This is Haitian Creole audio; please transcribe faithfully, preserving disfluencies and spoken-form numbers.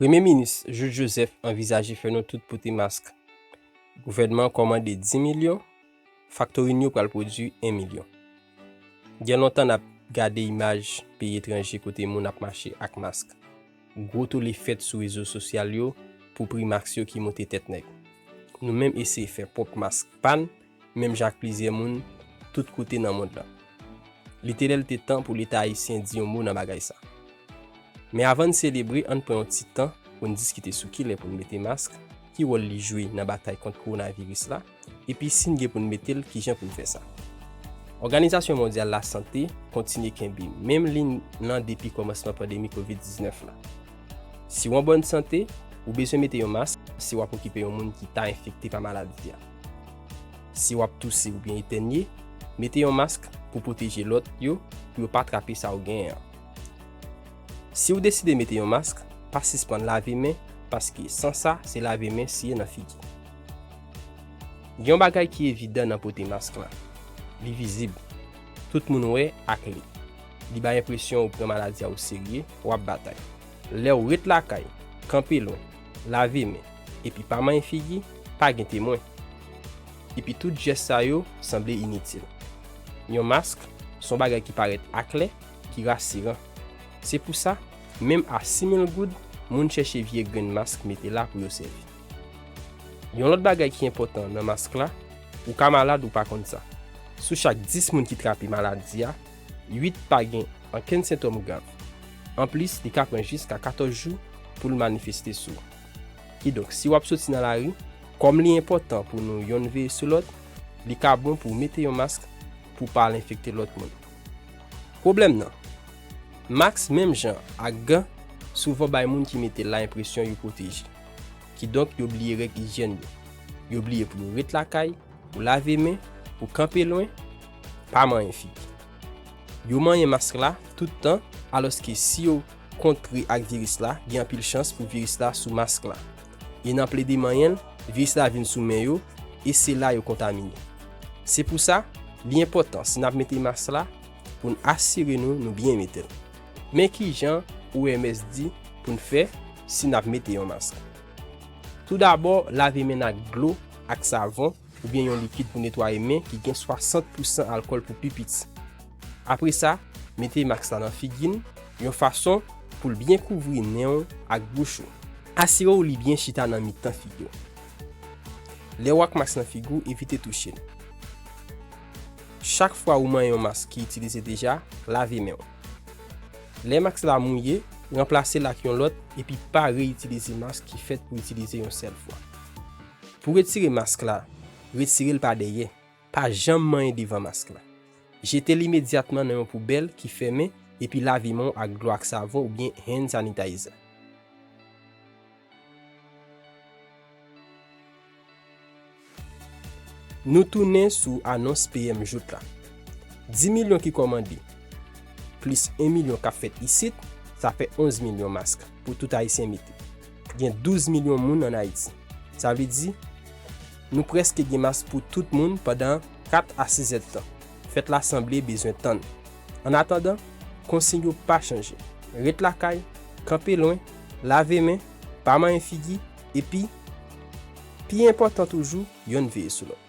Premye Minis Jouthe Joseph anvizaje fè nou tout pote mask. Gouvènman an kòmande dis milyon, faktorin yo pral pwodui en milyon. Gen lontan n ap gade imaj peyi etranje kote moun ap mache ak mask. Gwo tole fèt sou rezo sosyal yo pou pri mask yo ki moute tèt nèg. Nou menm eseye fè pwòp mask pa n, menm jan ak plizyè moun tout kote nan mond lan. Li te lè l te tan pou Leta ayisyen di yon mo nan bagay sa. Men avan n selebre, ann pran yon ti tan pou n diskite sou kilè pou n mete mask, ki wòl li jwe nan batay kont kowonaviris la, epi si n gen pou n mete l, kijan pou n fè sa. Òganizasyon Mondyal Lasante kontinye kenbe menm liy lan depi kòmansman pandemi kovid diznèf la. Si w an bòn sante, ou bezwen mete yon mask si w ap okipe yon moun ki ta enfekte pa maladi a. Si w ap touse oubyen etènye, mete yon mask pou pwoteje lòt yo, pou yo pa trape sa w genyen an. Si w deside mete yon mask, pa sispann lave men, paske san sa, se lave men siye nan figi. Gen yon bagay ki evidan nan pote mask la. Li vizib. Tout moun wè ak li. Li bay enpresyon ou pran maladi a o serye, w ap batay. Lè w ret lakay, kanpe lwen, lave men, epi pa manyen figi, pa gen temwen. Epi tout jès sa yo sanble initil. Yon mask, se yon bagay ki parèt aklè, ki rasiran. Se pou sa, menm a sis mil goud, moun chèche vye grenn mask mete la pou yo sèvi. Yon lòt bagay ki enpòtan nan mask la, ou ka malad ou pa konn sa. Sou chak dis moun ki trape maladi a, uit pa gen ankenn sentòm grav. Anplis, li ka pran jiska katòz jou pou l manifeste sou ou. Kidonk, si w ap soti nan lari, kòm li enpòtan pou nou yonn veye sou lòt, li ka bon pou w mete yon mask pou w pa al enfekte lòt moun. Pwoblèm nan, mask menm jan ak gan souvan bay moun ki mete l la enpresyon yo pwoteje. Kidonk, yo bliye règ ijyèn yo. Yo bliye pou yo ret lakay, pou lave men, pou kanpe lwen, pa manyen figi. Yo manyen mask la tout tan, alòske si yo kontre ak viris la, gen anpil chans pou viris la sou mask la. E nan plede manyen l, viris la vin sou men yo, e se la yo kontamine. Se pou sa, li enpòtan si n ap mete mask la, pou n asire nou nou byen mete l. Men kijan O M S di pou n fè si n ap mete yon mask. Toudabò, lave men n ak dlo ak savon oubyen yon likid pou netwaye men ki gen swasant pousan alkòl pou pi piti. Apre sa, mete mask la nan figi n yon fason pou l byen kouvri nen w ak bouch ou. Asire w li byen chita nan mitan figi w. Lè w ak mask nan figi w, evite touche l. Chak fwa ou manyen yon mask ki itilize deja, lave men w. Lè mask la mouye, ranplase l ak yon lòt epi pa reyitilize mask ki fèt pou itilize yon sèl fwa. Pou retire mask la, retire l pa dèyè. Pa janm manyen devan mask la. Jete l imedyatman nan yon poubèl ki fèmen epi lave men w ak dlo ak savon oubyen hand sanitizer. Nou tounen sou anons P M Jouthe la. Dis milyon ki kòmande, plis en milyon k ap fèt isit, sa fè onz milyon mask pou tout Ayisyen mete. Gen douz milyon moun ann Ayiti. Sa vle di, nou prèske gen mask pou tout moun pandan kat a sis èdtan. Fèt la sanble bezwen tann. Annatandan, konsiy yo pa chanje. Ret lakay, kanpe lwen, lave men, pa manyen figi, epi, pi enpòtan toujou, yonn veye sou lòt.